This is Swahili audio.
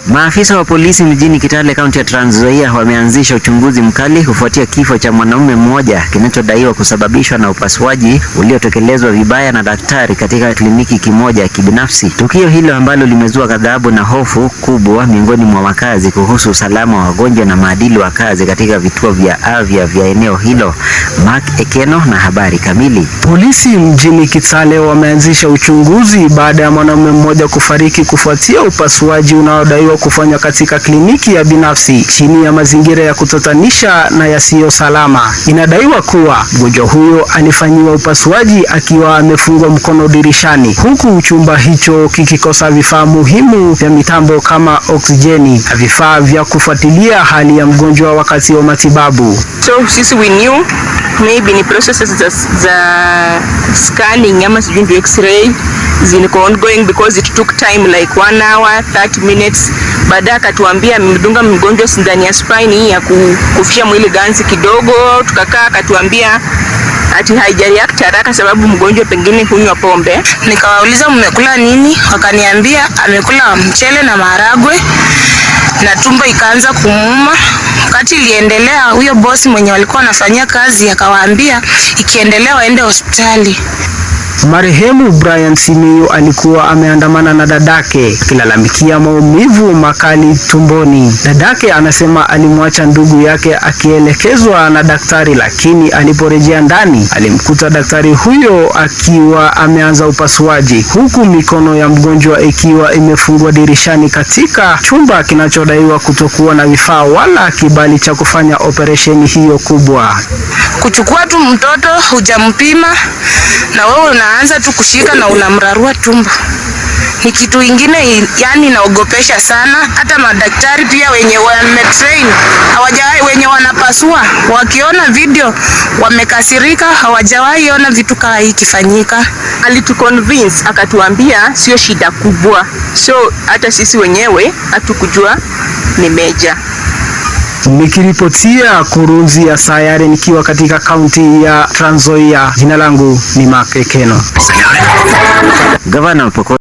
Maafisa wa polisi mjini Kitale, kaunti ya Trans Nzoia, wameanzisha uchunguzi mkali kufuatia kifo cha mwanaume mmoja kinachodaiwa kusababishwa na upasuaji uliotekelezwa vibaya na daktari katika kliniki kimoja ya kibinafsi. Tukio hilo ambalo limezua ghadhabu na hofu kubwa miongoni mwa wakazi kuhusu usalama wa wagonjwa na maadili wa kazi katika vituo vya afya vya eneo hilo. Mark Ekeno na habari kamili. Polisi mjini Kitale wameanzisha uchunguzi baada ya mwanaume mmoja kufariki kufuatia upasuaji unaodaiwa kufanywa katika kliniki ya binafsi chini ya mazingira ya kutatanisha na yasiyo salama. Inadaiwa kuwa mgonjwa huyo alifanyiwa upasuaji akiwa amefungwa mkono dirishani, huku chumba hicho kikikosa vifaa muhimu vya mitambo kama oksijeni na vifaa vya kufuatilia hali ya mgonjwa wakati wa matibabu. So sisi we knew maybe ni processes za scanning ama sijui ndio x-ray ziko ongoing because it took time like 1 hour 30 minutes. Baadaye akatuambia amemdunga mgonjwa sindani ya spine hii ya kufisha mwili ganzi kidogo. Tukakaa, akatuambia ati haijareact haraka sababu mgonjwa pengine hunywa pombe. Nikawauliza, "Mmekula nini?" Wakaniambia amekula mchele na maharagwe na tumbo ikaanza kumuuma. Wakati iliendelea, huyo bosi mwenye walikuwa wanafanyia kazi akawaambia ikiendelea waende hospitali. Marehemu Brian Simiyu alikuwa ameandamana na dadake akilalamikia maumivu makali tumboni. Dadake anasema alimwacha ndugu yake akielekezwa na daktari, lakini aliporejea ndani alimkuta daktari huyo akiwa ameanza upasuaji, huku mikono ya mgonjwa ikiwa imefungwa dirishani katika chumba kinachodaiwa kutokuwa na vifaa wala kibali cha kufanya operesheni hiyo kubwa. Kuchukua tu mtoto hujampima na wewe unaanza tu kushika na unamrarua tumbo ni kitu ingine, yani inaogopesha sana. Hata madaktari pia wenye wametrain hawajawahi, wenye wanapasua wakiona video wamekasirika, hawajawahi ona vitu kama hii ikifanyika. Alituconvince, akatuambia sio shida kubwa, so hata sisi wenyewe hatukujua ni major. Nikiripotia Kurunzi ya Sayari nikiwa katika kaunti ya Trans Nzoia, jina langu ni Mark Ekeno. Gavana Pokot